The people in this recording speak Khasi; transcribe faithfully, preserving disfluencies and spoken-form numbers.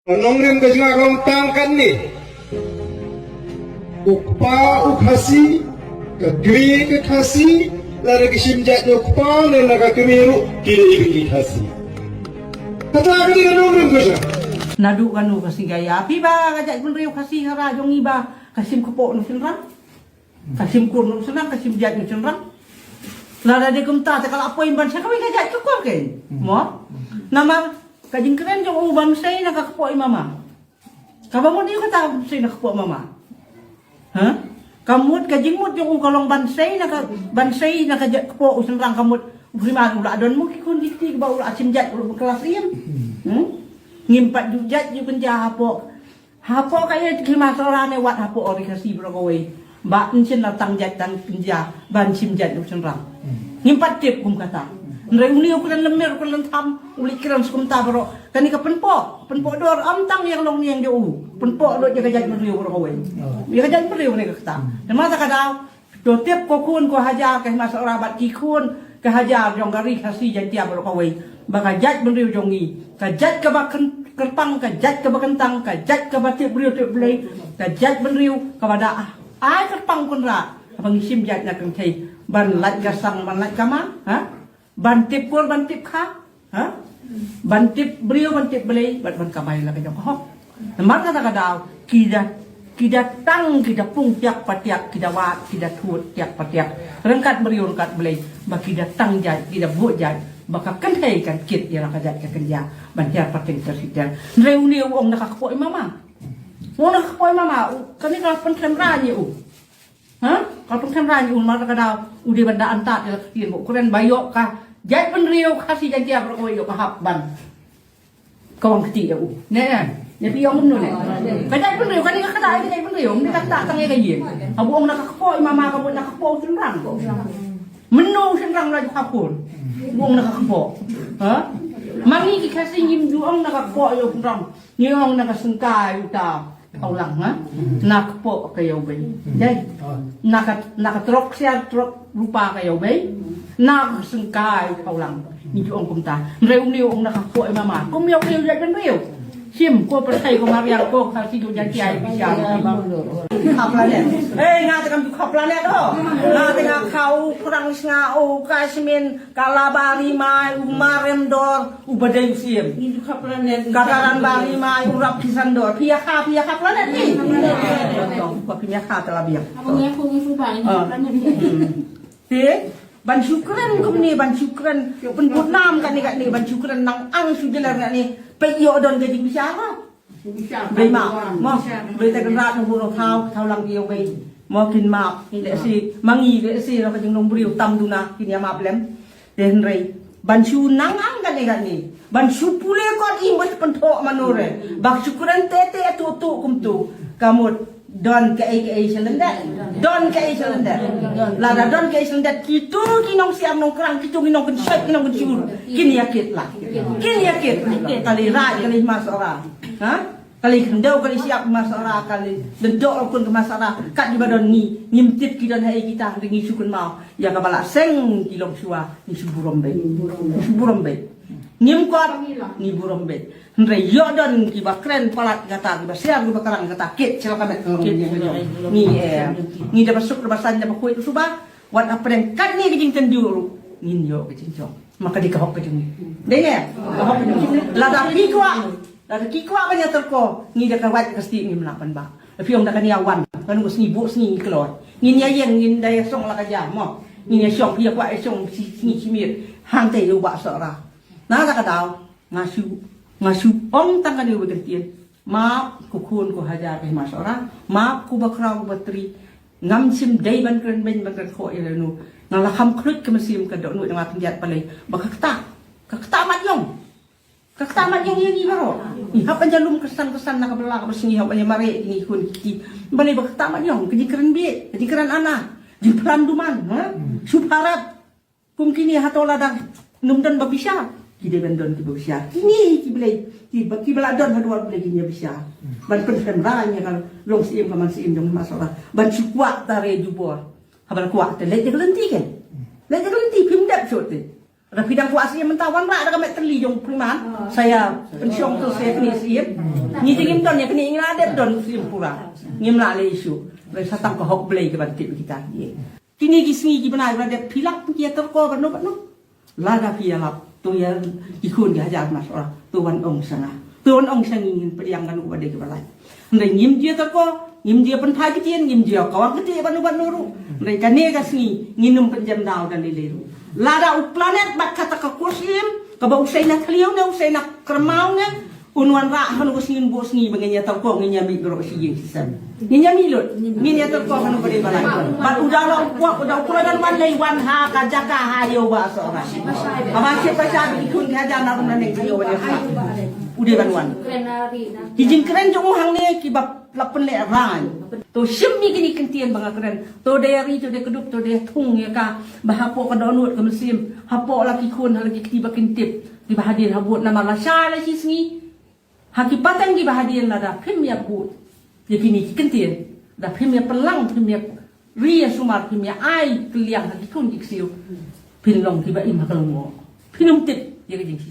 Ka nongrim ka jingïalang tang katne. U kpa u Khasi, ka kmie ka Khasi, lada ka shim jait na u kpa ne na ka kmie ruh, ki dei ki Khasi. Kata ka dei ka nongrim ka jingïalang. Naduh kano ka sngi ka ïa phi ba ka jaitbynriew Khasi hara jong ngi ba ka shim kpoh na u shynrang. Ka shim kur na u shynrang, ka shim jait na u shynrang. Lada dei kumta te ka la poi ban sha kawei ka jait ka kur kein. Mo? Namar ka jingkren jong u ban sei na ka kpoh i mama. Kaba mut ïa kata ban sei na ka kpoh mama. Ha? Ka mut ka jingmut jong u ka long ban sei na ka, ban sei na ka jait kpoh u shynrang ka mut u Hima u la don mo ki khun ki kti ba u la shim jait u la klas ïa. Hmm? Ngim pat ju jait ju kynja hapoh. Hapoh ka ïa ki Hima Sohra ne wat hapoh ri Khasi baroh kawei. Ba yn shin la tang jait tang kynja ban shim jait u shynrang. Ngim pat tip kum kata. Hynrei une u kren lem mer u kren lem tham u leit kren sha kumta baroh. Kane ka pynpoh, pynpoh dor ym tang ïa ka longïing jong u. Pynpoh dor ïa ka jaitbynriew baroh kawei. Ïa ka jaitbynriew ne kata. Namar kata ka daw To tip ko khun ko hajar ka Hima Sohra bad ki khun ka hajar jong ka ri Khasi Jaiñtia baroh kawei ba ka jaitbynriew jong ngi ka jait kaba kyn-, kyrpang, ka jait kaba kyntang, ka jait kaba tip briew tip Blei, ka jaitbynriew kaba da ai kyrpang kynrad kaba ngi shim jait na kynthei ban lait ka sang ban lait ka ma, ha? Ban tip kur ban tip kha, ha? Ban tip briew ban tip Blei bad ban kamai la ka jong ka hok. Namar kata ka daw ki da, ki da tang, ki da pung tiak patiak, ki da wad, ki da thut tiak patiak. Ryngkat briew ryngkat Blei ba ki da tang jait, ki da buh jait ba ka kynthei kan kit ïa la ka jait ka kynja ban hiar pateng ter siter. Hynrei une u ong na ka kpoh i mama. U ong na ka kpoh i mama, u kane ka pynkhlem rang ïa u. Ha? Ka pynkham rang u mar ka daw u dei ban da antad ïa la ka ktien ba u kren ba ïoh ka jaitbynriew Khasi Jaiñtia baroh kawei ïoh ka hap ban kawang kti ïa u. Ne ne. Ne phi ong kumno ne. Ka jaitbynriew kane ka kata ka jaitbynriew mynta ka kata tang ïa ka ïing. Haba ong na ka kpoh i mama ka mut na ka kpoh u shynrang. Mynno u shynrang la ju kha khun. Ong na ka kpoh. Ha? Ma ngi ki Khasi ngim ju ong na ka kpoh ïa u shynrang. Ngi ong na ka syngkai uta. Khawlang, ha? Na kpoh ka ïew bei. Dei. Na ka, na ka trok siar trok rupa ka ïew bei. Na ka syngkai khawlang. Ngi ju ong kumta. Hynrei une u ong na ka kpoh i mama. Kum ïew bei u jaitbynriew. Shim ko pyrthei ko mariang ko ka sidu jati ai bishar. Kha planet. Hei, nga te kam ju kha planet ho. Nga te nga kha u Prang, nga u Kasmin, ka Laba Rimai, u Marem Dor, u Badei u Siem. Ka Karan Ba Rimai, u Rap Kisan Dor. Phi ïa kha, phi ïa kha planet ni. Ba phi ïa kha te la biang. Abang ïa kong ïa suba ni. Ah. Planet ni. Hmm. Te, ban shu kren kumne, ban shu kren. Pynbud nam kane kane, ban shu kren nang ang shu jeler kane. Peit ïoh don ka jingbishar. Bei map mo, bei te kynrad nong buh nong thaw, thaw lang ïew bei. Mo kin map, lehse ma ngi lehse na ka jinglong briew tam duna kin ïa map lem. Te hynrei ban shu nang ang kane kane, ban shu pule kot i mut pynthoh mano re. Bak shu kren te te tu tu kum tu. Ka mut don kaei kaei sha lyndet. Don kaei sha lyndet. Lada don kaei sha lyndet kitu ki nongsiam nongkrang, kitu ki nongkynshoit ki nongkynsur. Kin ïa kit la. Kin ïa kit. Ka lei Raij ka lei Hima Sohra. Ha? Ka lei khyndew, ka lei shyiap Hima Sohra, ka lei lyngdoh la khun ka Hima Sohra. Kat kiba don ngi, ngim tip ki don haei kita, hynrei ngi shu kynmaw ïa kaba la seng ki longshuwa, ngi shu burom beit. Ngi shu burom beit. Ngim kot, ngi burom beit. Hynrei ïoh don kiba kren palat kata, kiba shyiap kiba krang kata, kit sha la ka met ka long ngi, eh, ngi da ba suk da ba san da ba khuid suba. Wat hapdeng katne ka jingtynjuh ruh ngin ïoh ka jingjop. Ma ka dei ka hok ka jong ngi. Dei ne? Ka hok ka jong ngi. Lada phi kwah, lada ki kwah ban ïatrei ko, ngi da ka wait ka stieh ngim lah ban bah. Phi ong da kane ïa wan, kano ka sngi buh sngi ngi kloi. Ngin ïa ïeng, ngin da ïa shong la ka jam mo. Ngin ïa shong, phi ïa kwah ïa shong shi sngi shi miet. Hangta ïa u Bah Sohra. Na la ka daw, nga shu, nga shu ong tang kane uba kyntien. Map ko khun ko hajar ka Hima Sohra, map ko bakhraw ko batri. Ngam shym dei ban kren beiñ ban kren khoh ïa lano. Nga la kham khluit ka mynsiem ka dohnud nga pynjah balei. Ba ka ktah, ka ktah mat ïong. Ka ktah mat ïong ïa ngi baroh. Ngi hap ban ïalum kyrsan kyrsan na ka bylla ka basngi, hap ban ïa mareh ïa ngi khun ki kti. Balei ba ka ktah mat ïong, ka jingkren bieit, ka jingkren ana, jingphlan duman, ha? Shu pharap. Kum kine hato lada nym don ba bishar. Ki dei ban don kiba bishar. Kine ki Blei, kiba, kiba la don ha duwar Blei kine bishar. Ban pynkhlem rang ïa ka long syiem ka man syiem jong Hima Sohra. Ban shu kwah tare jubor. Haba la kwah te leit ïa ka lynti kein. Leit ïa ka lynti phim dep shuh te. Lada phi dang kwah syiem mynta, wanrah da ka met tylli jong u pyrman. Sa ïa pynshong to sa ïa kane syiem. Ngi te ngim don ïa kane, ngi la dep don syiem pura. Ngim lah leh issue. Hynrei sa tang ka hok Blei ka ban tip ïa kita. Kine ki sngi ki bnai ba la dep, phi lap ki ïa tyrko bad no bad no. Lada phi ïalap, to ïa ki khun ki hajar mashallah, to wan ong sha nga. To wan ong sha ngi, ngin pdiang kano ba dei kaba lait. Hynrei ngim ju ïa tyrko, ngim ju ïa pynphai ktien, ngim ju ïa kawang ktieh bad no bad no ruh. Hynrei kane ka sngi ngin ym pynjem daw da lei lei ruh. Lada u Planet bad kata ka kosym, kaba u Sainak Thliew ne u Sainak Kyrmaw ne, un wanrah ha kano ka sngi, bun sngi ba ngin ïa tyrko, ngin ïa mih baroh shi ïing shi sem. Ngin ïa mih lut, ngin ïa tyrko ha kano ba dei ba lait. Bad u da la u kwah, u da u kwah ban wan, lei wan ha ka jaka ha ïew ba Sohra. Haba shep ba shah ki khun ki hajar na rum na neng ïew ba dei ha. U dei ban wan. Ki jingkren jong u hangne kiba la pynlehrain. To shim ïa kine ki kyntien ba nga kren. To dei ri, to dei kdup, to dei thung ïa ka. Ba hapoh ka dohnud ka mynsiem, hapoh la ki khun, ha la ki kti ba kin tip. Kiba hadien ha vote, namar lashai la shi sngi, ha ki pateng kiba hadien, lada phim ïa bud ïa kine ki kyntien, da phim ïa pynlang, phim ïa ri ïa sumar, phim ïa ai kylliang ha ki khun ki ksiew, phin long kiba im ha ka lyngngoh. Phin ym tip ïa ka jingshi